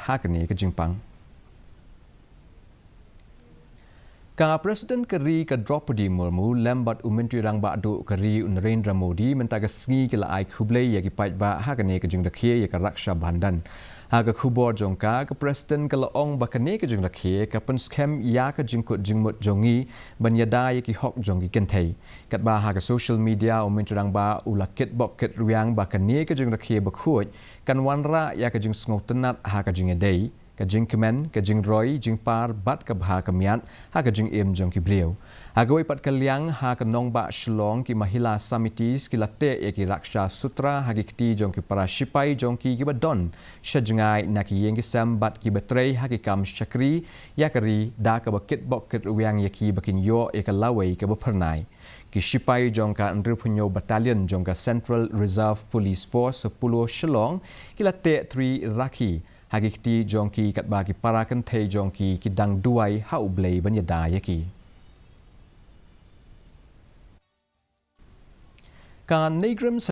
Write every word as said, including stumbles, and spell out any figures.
ha kane ka jingpang. Ka President ka ri ka Droupadi Murmu lem bad u Myntri Rangbah Duh ka ri u Narendra Modi mynta ka sngi ki la ai khublei ïa ki paidbah ha kane ka jingrakhe ïa ka Raksha Bandhan. Ha ka khubor jong ka, ka President ka la ong ba kane ka jingrakhe ka pynskhem ïa ka jingkut jingmut jong ngi ban ïada ïa ki hok jong ki kynthei. Katba ha ka social media u Myntri Rangbah u la kitbok kitrwiang ba kane ka jingrakhe bakhuid kan wanrah ïa ka jingsngewtynnat ha ka jingïadei, ka jingkmen, ka jingroi jingpar bad ka bha ka miat ha ka jingim jong ki briew. Ha kawei pat ka liang, ha ka nongbah Shillong, ki Mahila Samitis ki la teh ïa ki Raksha Sutra ha ki kti jong ki para shipai jong ki kiba don sha jngai na ki ïing ki sem bad kiba trei ha ki kam shakri ïa ka ri, da kaba kitbok kitrwiang ïa ki ba kin ïoh ïa ka lawei kaba phyrnai. Ki shipai jong ka hynriewphew hynñiew Battalion jong ka Central Reserve Police Force, Polo, Shillong, ki la teh tri rakhi ha ki kti jong ki, katba ki para kynthei jong ki ki dang duwai ha U Blei ban ïada ïa ki. Ka NEIGRIHMS